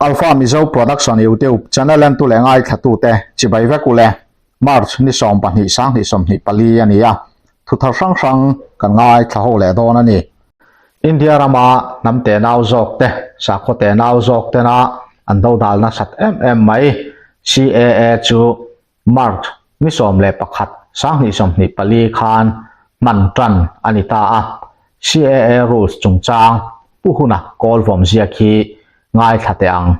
Alpha Mizo Production YouTube channel entu leh ngaithlatute chibai vek ule. March ni 12 2024 a ni a, thuthar hrang hrang kan ngaithla ho leh dawn a ni. India rama hnam tenau zawk te, sakhaw tenau zawk tena an dodal nasat em em mai CAA chu March ni 11 2024 khan hman tan a ni ta a, CAA rules chungchang pu huna kawl vawm ziak hi ngaithla teh ang.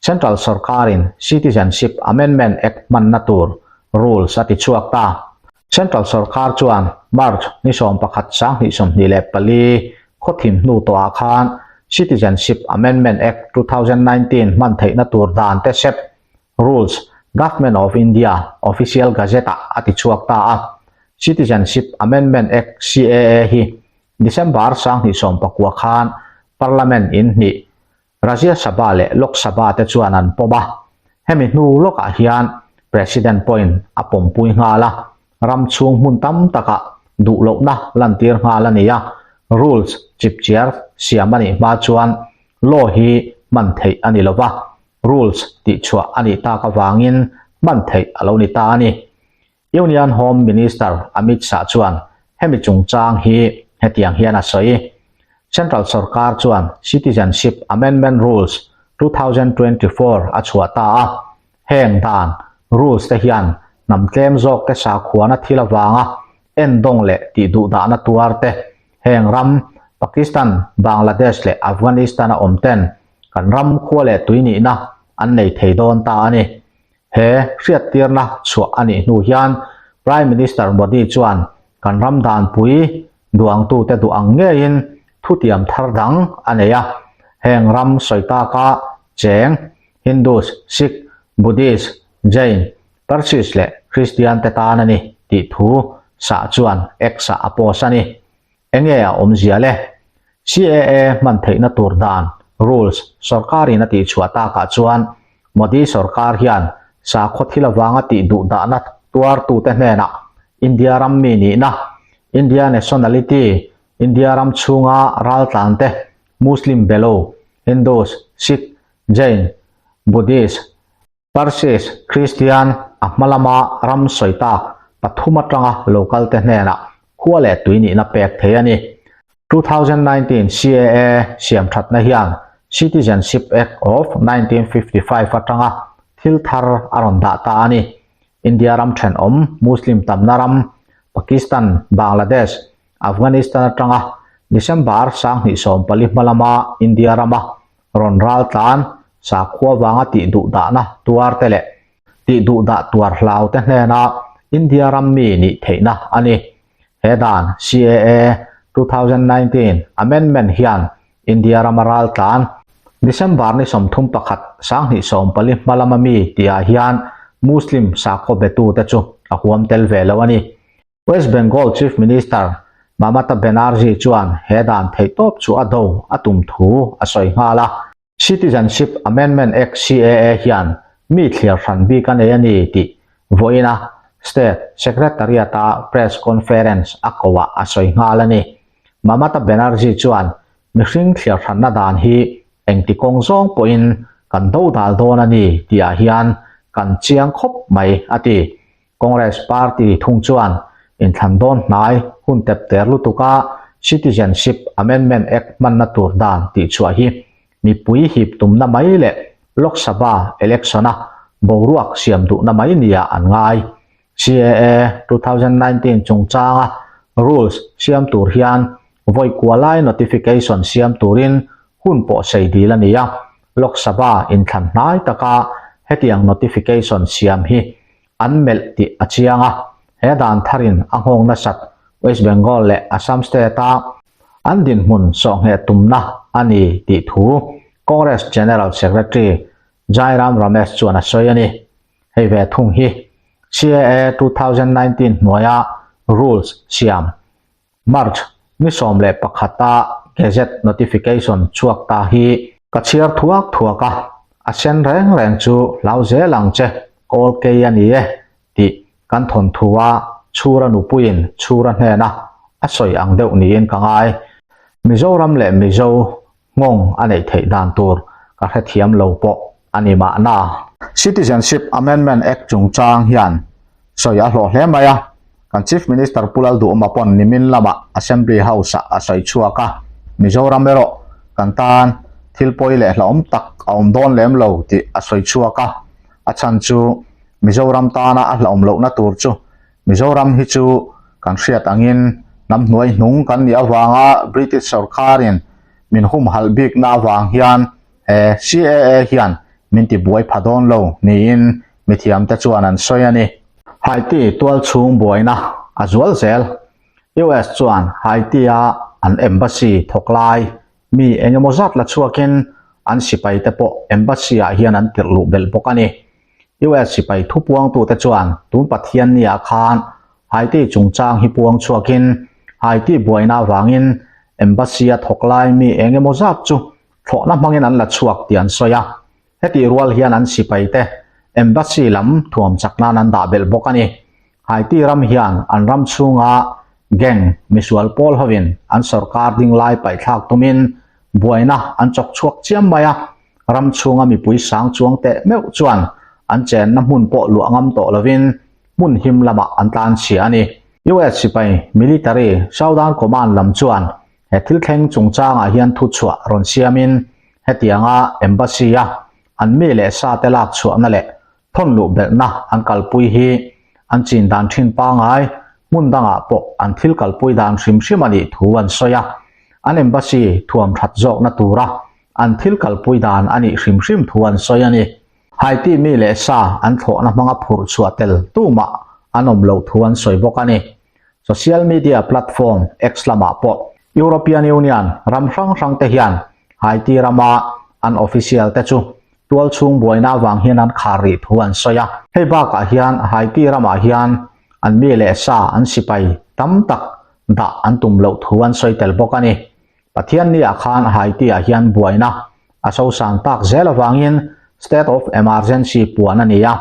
Central sorkarin Citizenship Amendment Act hmanna tur rules a ti chhuak ta. Central sorkar chuan March ni 11 2024 khawthim hnu tawhah khan Citizenship Amendment Act 2019 hman theihna tur dan te sep Rules, Government of India Official Gazette-ah a ti chhuak ta a. Citizenship Amendment Act, CAA, hi December 2019 khan Parliament in hnih, Rajya Sabha leh Lok Sabha te chuan an pawm a. Hemi hnu lawkah hian President pawhin a pawmpui nghal a, ram chhung hmun tam takah duh lohna lantir nghal a ni a. Rules chipchiar siam a nih hma chuan law hi hman theih a ni lo va. Rules tih chhuah a nih tak avangin hman theih a lo ni ta a ni. Union Home Minister Amit Shah chuan hemi chungchang hi hetiang hian a sawi. Central sorkar chuan Citizenship Amendment Rules 2024 a chhuah ta a, heng dan, rules, te hian hnam tlem zawkte sakhuana thil avanga endawng leh tihduhdahna tuar te, heng ram Pakistan, Bangladesh leh Afghanistan a awm ten Kan ram khua leh tui nihna an nei thei dawn ta a ni. He hriattirna chhuah a nih hnu hian Prime Minister Modi chuan kan ram danpui duangtute duh ang ngeiin thutiam thar dang a nei a. Heng ram sawi taka cheng, Hindus, Sikh, Buddhist, Jain, Parsis leh Christian te tan a ni tih thu Shah chuan X-ah a post a ni. Enge a awmzia le? CAA hman theihna tur dan, rules, sorkarin a tihchhuah takah chuan Modi sorkar hian sakhaw thil avanga tih duhdahna tuartute hnenah India ram mi nihna, India nationality, India ram chhunga raltlante, Muslim belo, Hindus, Sikh, Jain, Buddhist, Parsis, Kristian, a hma lama ram sawi tak pathum atanga lo kalte hnenah khua leh tui nihna pek thei a ni. 2019 CAA siam thatna hian Citizenship Act of 1955 atanga thil thar a rawn dah ta a ni. India ram thenawm Muslim tamna ram Pakistan, Bangladesh, Afghanistan atanga December 2014 hma lama India rama rawn ral tlan sakhua vanga tih duh dahna tuar te leh tih duh dah tuar hlau te hnena India ram mi nih theihna a ni. He dan CAA 2019 Amendment hian India rama ral tlan December ni 31 2024 hma lama mi tihah hian Muslim sakhaw betu te chu a huam tel ve lo a ni. West Bengal Chief Minister Mamata Banerjee chuan he dan theihtawp chu a do a tum thu a sawi nghal a. Citizenship Amendment Act, CAA, hian mi thliar hran bik a nei a ni tih vawiina State Secretariat-a press conference a koah a sawi nghal a ni. Mamata Banerjee chuan mihring thliar hranna dan hi engti kawng zawng pawhin kan do dal dawn a ni tihah hian kan chiang khawp mai a ti. Congress Party thung chuan inthlan dawn hnai hun tep ter lutuka Citizenship Amendment Act hmanna tur dan tihchhuah hi mipui hip tumna mai leh Lok Sabha election-a boruak siam duhna mai nia an ngai. CAA 2019 chungchanga rules siam tur hian vawi kua lai notification siam turin hun pawh sei dil a ni a, Lok Sabha inthlan hnai taka hetiang notification siam hi an melh tih a chiang a, he dan tharin a nghawng nasat West Bengal leh Assam state-a an dinhmun sawhngheh tumna a ni tih thu Congress General Secretary Jairam Ramesh chuan a sawi a ni. Hei ve thung hi CAA 2019 hnuaia rules siam March ni 11 a Gazette notification chhuak ta hi ka chhiar thuak thuak a, a sen reng reng chu hlau zel ang che, kawl kei a ni e tih kan thawnthu a Chhura nupuiin Chhura hnena a sawi ang deuh niin ka ngai. Mizoram leh Mizo nghawng a neih theih dan tur. Ka hrethiam lo pawh a ni mahna. Citizenship Amendment Act chungchang hian sawi a hlawh hle mai a, kan Chief Minister Pu Lalduhma pawn nimin lamah Assembly House-ah a sawi chhuak a, Mizoram erawh kan tan thil pawi leh hlauhawm tak a awm dawn lem lo tih a sawi chhuak a, a chhan chu Mizoram tana a hlauhawm lohna tur chu Mizoram hi chu kan hriat angin hnam hnuai hnung kan nih avanga British sorkarin min humhalh bikna avang hian he CAA hian min ti buai pha dawn lo niin mithiamte chuan an sawi a ni. Haiti tualchhung buaina a zual zel. US chuan Haiti-a an embassy thawk lai mi eng emaw zat la chhuakin an sipaite pawh embassy-ah hian an tirh luh belh bawk a ni. US sipai thupuangtute chuan tun Pathianni-ah khan Haiti chungchang hi puang chhuakin Haiti buaina avangin Embassy-a thawk lai mi eng emaw zat chu thlawhna hmangin an la chhuak tih an sawi a. Hetih rual hian an sipaite Embassy lam thuam chak nan an dah belh bawk a ni. Haiti ram hian an ram chhunga gang misual pawl hovin an sorkar ding lai paihthlak tumin buaina an chawk chhuak chiam mai a. Ram chhunga mipui sang chuang teh meuh chuan an chenna hmun pawh luah ngam tawh lovin hmun him lamah an tlan chhia a ni. US sipai military Southern Command lam chuan he thil thleng chungchangah hian thuchhuah rawn siamin hetianga embassy-a an mi leh sate lak chhuahna leh thawn luh belhna an kalpui hi an chin dan thin pangai hmun dangah pawh an thil kalpui dan hrim hrim a nih thu an sawi a, an embassy thuam that zawkna tura an thil kalpui dan a nih hrim hrim thu an sawi a ni. Haiti mi leh sa an thlawhna hmanga phurh chhuah tel tumah an awm loh thu an sawi bawk a ni. Social media platform X lamah pawh European Union ram hrang hrang te hian Haiti rama an official te chu tual chhung buaina avang hian an khar rih thu an sawi a. Hei bakah hian Haiti ramah hian an mi leh sa an sipai tam tak dah an tum loh thu an sawi tel bawk a ni. Pathianni-ah khan Haiti-ah hian buaina a sosan tak zel avangin State of Emergency puan a ni a.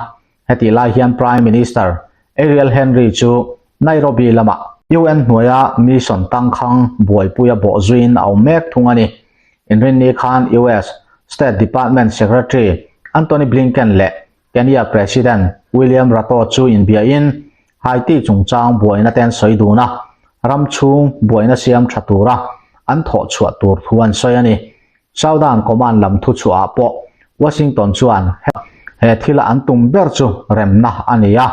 Hetih lai hian Prime Minister Ariel Henry chu Nairobi lamah UN hnuaia mission tangkhang buaipuia bawhzuiin a awm mek thung a ni. Inrinni khan US State Department Secretary Antony Blinken leh Kenya President William Ruto chu inbiahin Haiti chungchang buaina te an sawi dun a, ram chhung buaina siam tha tura an thawh chhuah tur thu an sawi a ni. Southern Command lam thuchhuahah pawh Washington chuan he thila an tum ber chu remna a ni a,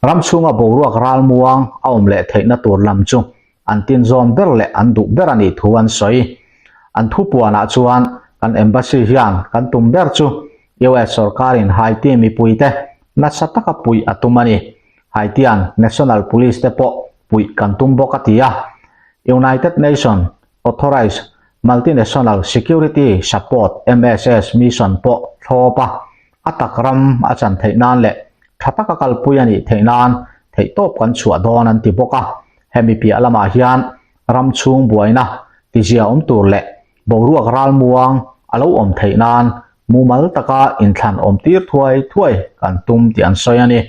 ram chhunga boruak ralmuang a awm leh theihna tur lam chu an tinzawn ber leh an duh ber a nih thu an sawi. An thupuanah chuan kan embassy hian kan tum ber chu US sorkarin Haiti mipuite nasa taka puih a tum a ni. Haitian National Police te pawh puih kan tum bawk a ti a. United Nation Authorized Multinational Security Support, MSS, mission pawh thlawp a, a tak ram a chan theih nan leh tha taka kalpui a nih theih nan theihtawp kan chhuah dawn an ti bawk a. Hemi piah lamah hian ram chhung buaina tizia awm tur leh boruak ralmuang a lo awm theih nan mumal taka inthlan awm tir thuai thuai kan tum tih an sawi a ni.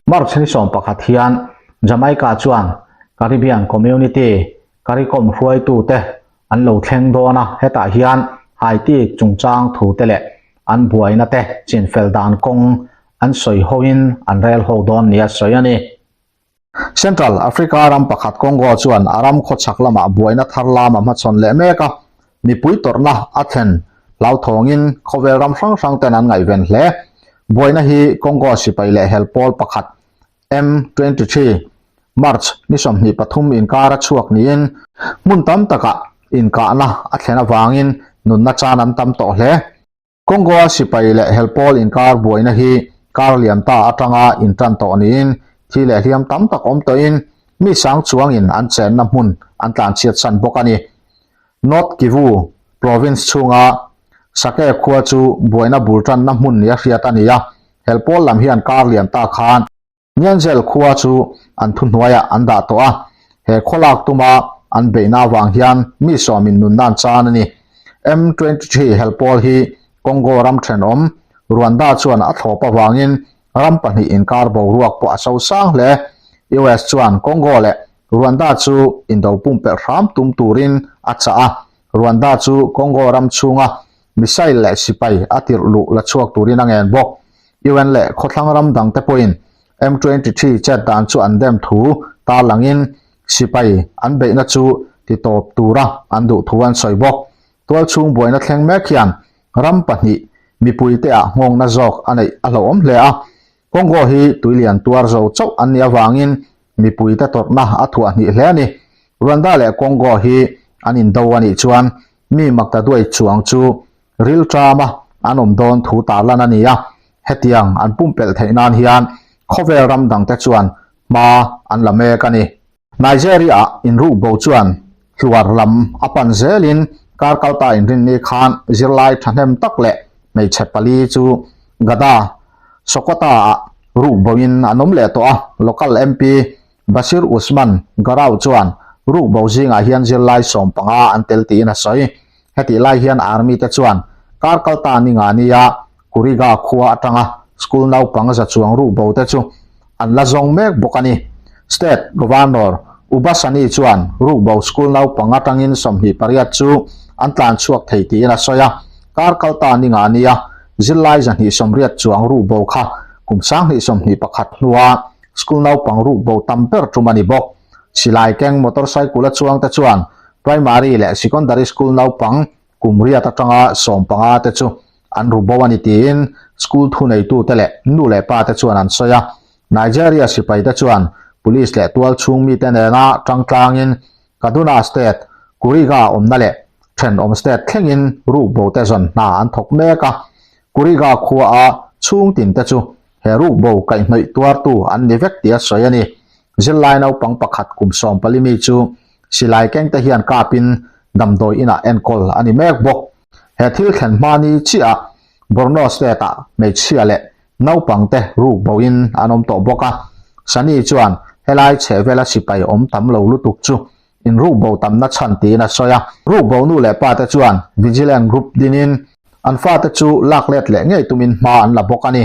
March ni 11 hian Jamaica chuan Caribbean Community CARICOM hruaitute an lo thleng dawn a, hetah hian Haiti chungchang thute leh an buaina te chinfel dan kawng an sawi hoin an rel ho dawn nia sawi a ni. Central Africa ram pakhat Congo chuan a ram khawchhak lamah buaina thar lam a hmachhawn leh mek a, mipui tawrhna a thlen hlauthawngin khawvel ram hrang hrang ten an ngaihven hle. Buaina hi Congo sipai leh hel pawl pakhat M23, March ni 23 inkar a chhuak niin hmun tam takah inkahna a thlen avangin nunna chan an tam tawh hle. Congo-a sipai leh helpawl inkar buaina hi kar lian ta atanga intan tawh niin thi leh hliam tam tak awm tawhin mi sang chuangin an chenna hmun an tlanchhiat san bawk a ni. North Kivu province chhunga Sake khua chu buaina bul tanna hmun nia hriat a ni a, helpawl lam hian kar lian ta khan Nyanzel khua chu an thuhnuaiah an dah tawh a, he khawlak tuma an beihna avang hian mi sawmin nunna an chan a ni. M23 helpawl hi Congo ram thenawm Rwanda chuan a thlawp avangin ram pahnih inkar boruak pawh a sosang hle. US chuan Congo leh Rwanda chu indo pumpelh hram tum turin a chah a, Rwanda chu Congo ram chhunga. missile leh sipai a tirh luh la chhuak turin a ngen bawk. UN leh khawthlang ram dangte pawhin M23 chet dan chu an dem thu tarlangin sipai an beihna chu titawp tura an duh thu an sawi bawk. Tualchhung buaina thleng mek hian ram pahnih mipuite ah nghawngna zawk a neih a hlauhawm hle a. Congo hi tuilian tuar zo chauh an nih avangin mipuite tawrhna a thuah hnih hle a ni. Rwanda leh Congo hi an indo a nih chuan mi maktaduai chuang chu rilṭama an awm dawn thu tarlan a ni a. Hetiang an pumpelh theih nan hian khawvel ram dangte chuan hma an la mek a ni. Nigeria-ah inrukbo chuan hluar lam a pan zelin kar kalta inrinni khan zirlai thahnem tak leh hmeichhe pali chu Gada, Sokota-ah rukboin an awm leh tawh a. Local MP Bashir Usman Garau chuan rukbo zingah hian zirlai 15 an tel tiin a sawi. Hetih lai hian Army te chuan kar kalta ni nga nia Kuriga khua atanga school naupang za chuang rukbo te chu an la zawng mek bawk a ni. State Governor Uba Sani chuan rukbo school naupang atangin 28 chu an tlan chhuak thei tiin a sawi a, kar kalta ni nga nia zirlai 280 chuang rukbo kha kum 2021 hnua school naupang rukbo tam ber tum a ni bawk. Silai keng motorcycle a chuang te chuan primary leh secondary school naupang kum riat atanga 15 te chu an ru bo a ni tiin school thuneitute leh nu leh pa te chuan an sawi a. Nigeria sipai te chuan police leh tual chhung mite nena tangtlangin Kaduna state Kuriga awmna leh thenawm state thlengin rukbo te zawn hna an thawk mek a. Kuriga khua a chhung tin te chu he rukbo kaihhnawih tuartu an ni vek tia sawi a ni. Zirlai naupang pakhat kum 14 mi chu silai keng te hian kapin damdawi inah enkawl a ni mek bawk. He thil thlen hma ni chiah Borno state ah hmeichhia leh naupang te rukboin an awm tawh bawk a. Sani chuan helai chhehvela sipai awm tam lo lutuk chu in rukbo tamna chhan tiin a sawi a. Rukbo nu leh pa te chuan Vigilant Group dinin an fate chu lak let leh ngei tumin hma an la bawk a ni.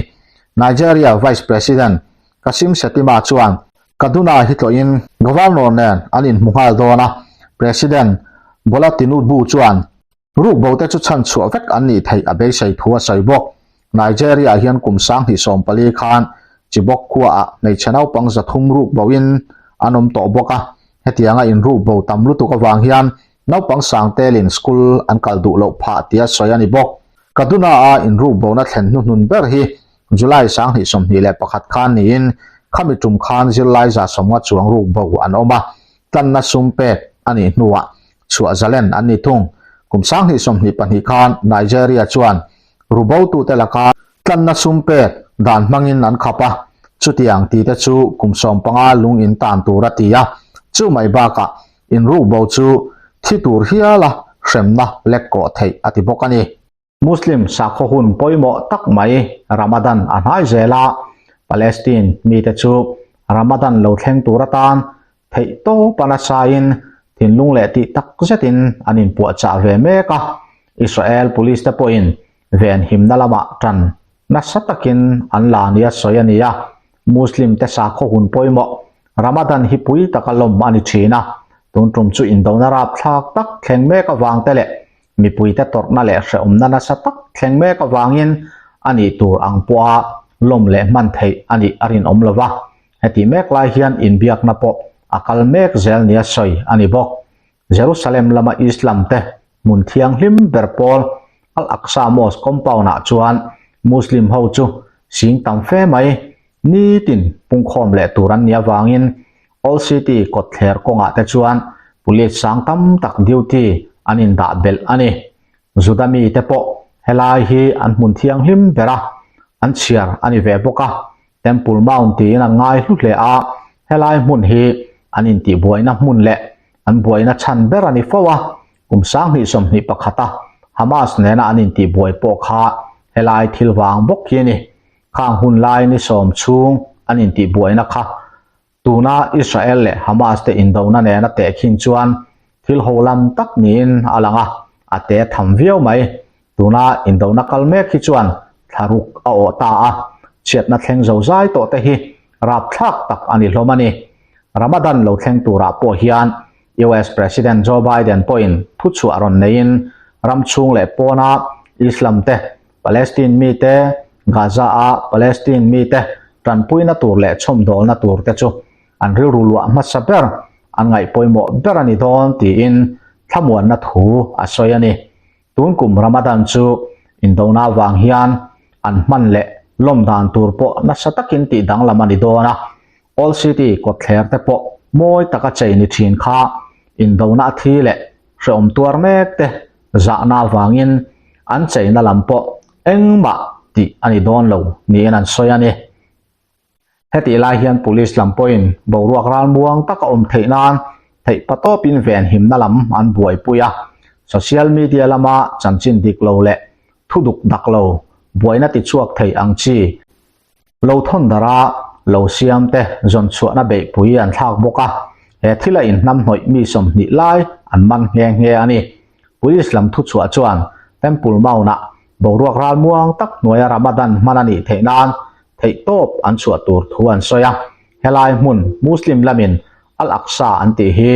Nigeria Vice President Kashim Shettima chuan Kaduna hi tlawhin Governor nen an inhmu nghal dawn a, President Bola Tinubu chuan rukbo te chu chhan chhuah vek an nih theih a beisei thu a sawi bawk. Nigeria hian kum 2014 khan Chibok khuaah hmeichhe naupang 300 rukboin an awm tawh bawk a, hetianga inrukbo tam lutuk avang hian naupang sang telin school an kal duh loh phah tia sawi a ni bawk. Kaduna-a inrukbona thlen hnuhnun ber hi July 2021 khan niin khami tum khan zirlai 150 chuang rukbo an awm a, tlanna sum pek a nih hnuah chhuah zalen an ni thung. Kum 2022 khan Nigeria chuan rubotute laka tlanna sum pek dan hmangin an khap a, chutiang tite chu kum 15 lung in tan tur a ti a, chu mai bakah inrukbo chu thi tur hiala hremna lek kawh theih a ti bawk a ni. Muslim sakhaw hun pawimawh tak mai Ramadan a hnai zel a, Palestine mite chu Ramadan lo thleng tur atan theih tawp a nasain thinlung leh tih tak zetin an inpuahchah ve mek a, Israel police te pawhin venhimna lamah tan nasa takin an la nia sawi a ni a, Muslim te sakhaw hun pawimawh Ramadan hi pui taka lawm a ni thin a, tun tum chu indona rapthlak tak thleng mek avang te leh mipuite tawrhna leh hrehawmna nasa tak thleng mek avangin a nih tur ang pawha lawm leh hman theih a nih a rinawm lo va. Hetih mek lai hian inbiakna pawh a kal mek zel nia sawi a ni bawk. Jerusalem lama Islam te hmun thianghlim ber pawl Al-Aqsa Mosque compound-ah chuan Muslim ho chu sing tam fe mai nitin pungkhawm leh tur an nih avangin Old City kawtthler kawngah te chuan police sang tam tak duty an indah belh a ni. Juda mite pawh helai hi an hmun thianghlim ber a, an chhiar a ni ve bawk a. Temple Mount tiin an ngai hlu hle a, helai hmun hi an intihbuaina hmun leh an buaina chhan ber a ni fo a. Kum 2021 a Hamas nena an intihbuai pawh kha helai thil vang bawk hi a ni. Khang hun lai ni sawm chhung an intihbuaina kha tuna Israel leh Hamas te indona nena tehkhin chuan thil ho lam tak niin a lang a, a te tham viau mai. Tuna indona kal mek hi chuan thlaruk a awh ta a, chhiatna thleng zo zai tawh te hi rapthlak tak a ni hlawm a ni. Ramadan lo thleng turah pawh hian US President Joe Biden pawhin thuchhuah rawn neiin ram chhung leh pawna Islam te, Palestine mite, Gaza-a Palestine mite tanpuina tur leh chhawmdawlna tur te chu an rilru luah hmasa ber, an ngaih pawimawh ber a ni dawn tiin thlamuanna thu a sawi a ni. Tun kum Ramadan chu indona avang hian an hman leh lawm dan tur pawh nasa takin tih danglam a ni dawn a, Old City kawtthler te pawh mawi taka chei ni thin kha indona a thi leh hrehawm tuar mek te zahna avangin an cheina lam pawh engmah tih a ni dawn lo niin an sawi a ni. Hetih lai hian Police lam pawhin boruak ralmuang tak a awm theih nan theih patawpin venhimna lam an buaipui a, social media lama chanchin dik lo leh thu duk dak lo buaina tichhuak thei ang chi lo thawn dara lo siam te zawn chhuahna beihpui an thlak bawk a, he thila inhnamhnawih mi 20 lai an man nghe nghe a ni. Police lam thuchhuah chuan Temple Mount-ah boruak ralmuang tak hnuaia Ramadan hman a nih theih nan theihtawp an chhuah tur thu an sawi a, helai hmun Muslim lamin Al-Aqsa an tih hi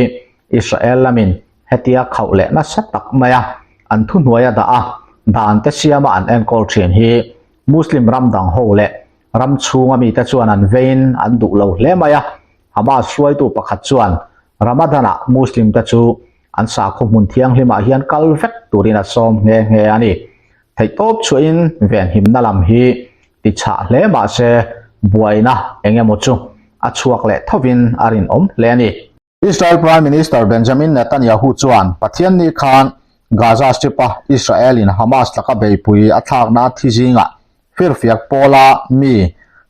Israel lamin hetia khauh leh nasa tak maia an thuhnuaia dah a, dan te siama an enkawl thin hi Muslim ram dang ho leh ram chhunga mite chuan an veiin an duh lo hle mai a, Hamas hruaitu pakhat chuan Ramadan-ah Muslim te chu an sakhaw hmun thianghlimah hian kal vek turin a sawm nghe nghe a ni. Theihtawp chhuahin venhimna lam hi ti chhah hle mah se buaina eng emaw chu a chhuak leh thovin a rinawm hle a ni. Israel Prime Minister Benjamin Netanyahu chuan Pathianni khan Gaza Strip-a Israel-in Hamas laka beipui a thlakna thi zingah firfiak pawla mi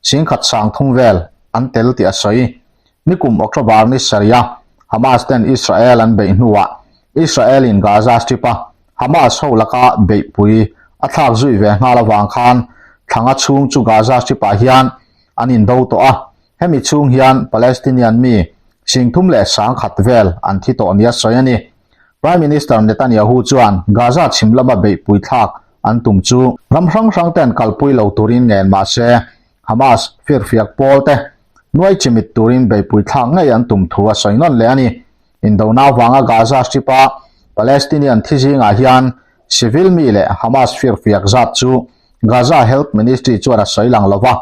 10,000 sangthum vel an tel tih a sawi. Nikum October ni sarih-a Hamas ten Israel an beih hnuah Israel-in Gaza Strip-a Hamas ho laka beihpui a thlak zui ve nghal avang khan thlanga chhung chu Gaza Strip-ah hian an indo tawh a, hemi chhung hian Palestinian mi 31,000 vel an thi tawh nia sawi a ni. Prime Minister Netanyahu chuan Gaza chhim lama beihpui thlak an tum chu ram hrang hrang ten kalpui lo turin ngen mah se Hamas firfiak pawl te nuai chimit turin beihpui thlak ngei an tum thu a sawi nawn leh a ni. Indona avanga Gaza Strip-a Palestinian thi zingah hian civil mi leh Hamas firfiak zat chu Gaza Health Ministry chuan a sawi lang lo va,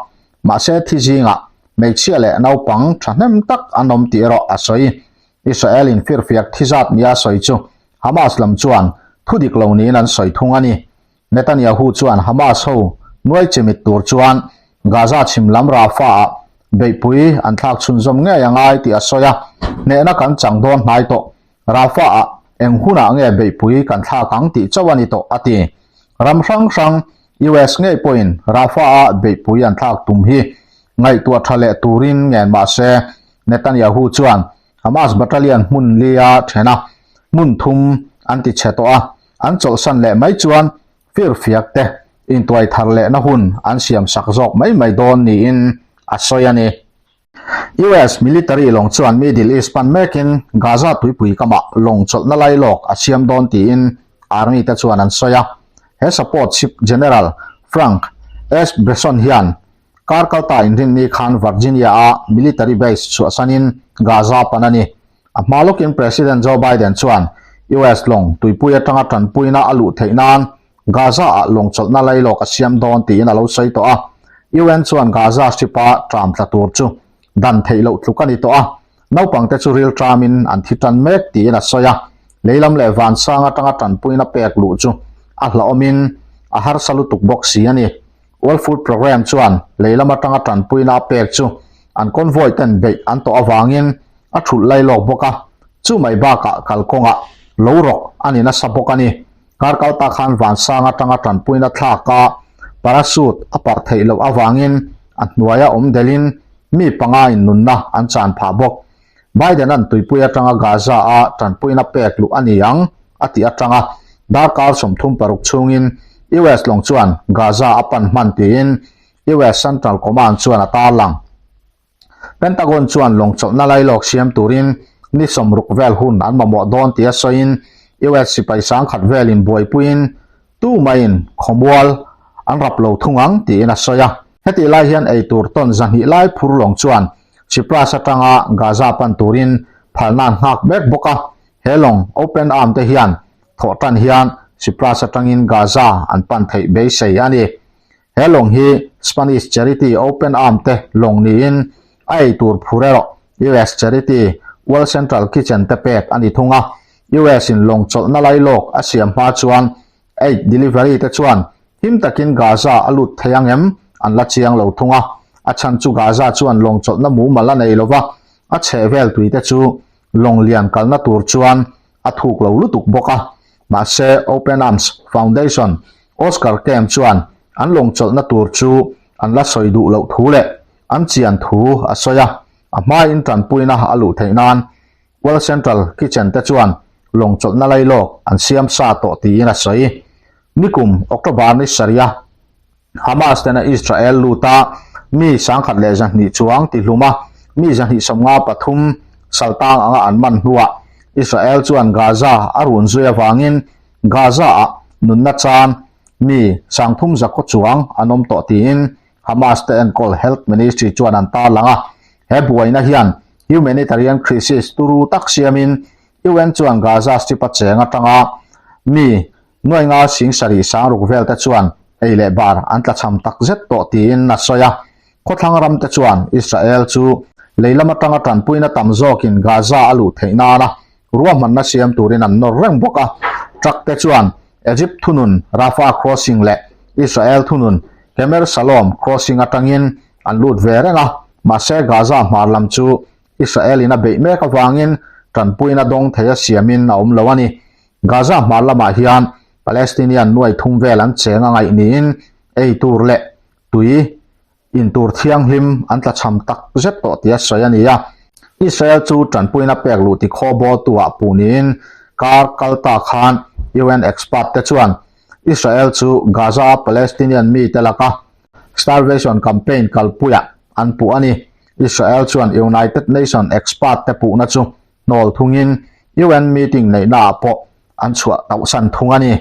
mahse thi zingah hmeichhia leh naupang thahnem tak an awm tih erawh a sawi. Israel-in firfiak thi zat nia sawi chu Hamas lam chuan thu dik lo niin an sawi thung a ni. Netanyahu chuan Hamas ho nuai chimit tur chuan Gaza chhim lam Rafah-ah beihpui an thlak chhunzawm ngei a ngai tih a sawi a, hnehna kan chang dawn hnai tawh. Rafah-ah eng hunah nge beihpui kan thlak ang tih chauh a ni tawh, a ti. Ram hrang hrang, US ngei pawhin Rafah-a beihpui an thlak tum hi ngaihtuah tha leh turin ngen mah se, Netanyahu chuan Hamas battalion hmun lia then a, hmun thum an ti chhe tawh a, an chawlhsan leh mai chuan firfiak te intuai thar lehna hun an siam sak zawk mai mai dawn niin a sawi a ni. US military lawng chuan Middle East pan mekin Gaza tuipui kamah lawng chawlhna lailawk a siam dawn tiin army te chuan an sawi a. He support ship General Frank S. Bresson hian kar kalta inrinni khan Virginia-a military base chhuahsanin Gaza pan a ni. A hma lawkin President Joe Biden chuan US lawng tuipui atanga tanpuina a luh theih nan Gaza-ah lawng chawlhna lailawk a siam dawn tiin a lo sawi tawh a. UN chuan Gaza Strip-a tram tla tur chu dan theih loh tluk a ni tawh a, naupangte chu ril tramin an thi tan mek tiin a sawi a. Leilam leh vansang atanga tanpuina pek luh chu a hlauhawmin a harsa lutuk bawk si a ni. World Food Programme chuan leilam atanga tanpuina a pek chu an convoy ten beih an tawh avangin a thulh lai lawk bawk a, chu mai bakah kalkawngah lo rawk a ni nasa bawk a ni. Kar kalta khan vansang atanga tanpuina thlak a parachute a parh theih loh avangin a hnuaia awm delhin mi panga in nunna an chan phah bawk. Biden-a'n tuipui atanga Gaza-a tanpuina pek luh a ni ang a tih atanga darkar 36 chhungin US lawng chuan Gaza a pan hman tiin US Central Command chuan a tarlang. Pentagon chuan lawng chawlhna lailawk siam turin ni 60 vel hun an mamawh dawn tia sawiin US sipai 10,000 velin buaipuiin tu maiin khawmual an rap lo thung ang tiin a sawi a. Hetih lai hian eitur tawn 200 lai phur lawng chuan Cyprus atanga Gaza pan turin phalna an nghak mek bawk a. He lawng open arm te hian thawh tan hian Cyprus atangin Gaza an pan theih beisei a ni. He lawng hi Spanish charity Open Arm te lawng niin a ei tur phur erawh US charity World Central Kitchen te pek a ni thung a. US in lawng chawlhna lailawk a siam hma chuan aid delivery te chuan him takin Gaza a lut thei ang em an la chiang lo thung a. A chhan chu Gaza chuan lawng chawlhna mumal a nei lova, a chhehvel tui te chu lawng lian kalna tur chuan a thuk lo lutuk bawk a. Mahse Open Arms Foundation Oscar Camp chuan an lawng chawlhna tur chu an la sawi duh loh thu leh an chian thu a sawi a, a hmain tanpuina a luh theih nan World Central Kitchen te chuan lawng chawlhna lailawk an siam sa tawh tiin a sawi. Nikum October ni sarih a Hamas tena Israel luta mi 1200 chuang tihlum a, mi 253 saltang anga an man hnuah Israel chuan Gaza a run zui avangin Gaza-ah nunna chan mi 300 chuang an awm tawh tiin Hamas te enkawl Health Ministry chuan an tarlang a. He buaina hian humanitarian crisis turu tak siamin UN chuan Gaza Strip-a cheng atanga mi Nuai nga sing sarih sang ruk vel te chuan ei leh bar an tlachham tak zet tawh tiin a sawi a. Khawthlang ram te chuan Israel chu lei lam atanga tanpuina tam zawkin Gaza a luh theih nana ruahmanna siam turin an nawr reng bawk a. Truck te chuan Egypt thunun Rafah crossing leh Israel thunun Kemer Shalom crossing atangin an lut ve reng a, mahse Gaza hmar lam chu Israel in a beih mek avangin tanpuina dawng thei a siamin a awm lo a ni. Gaza hmar lamah hian Palestinian nuai thum vel an cheng a ngaih niin ei tur leh tui in tur thianghlim an tlachham tak zet tawh tia sawi a ni a. Israel chu tanpuina pek luh ti khaw bawltuah puh niin kar kal ta khan UN expert te chuan Israel chu Gaza-a Palestinian mite laka starvation campaign kalpuiah an puh a ni. Israel chuan United Nation expert te puhna chu hnawl thungin UN meeting neihnaah pawh an chhuah tauhsan thung a ni.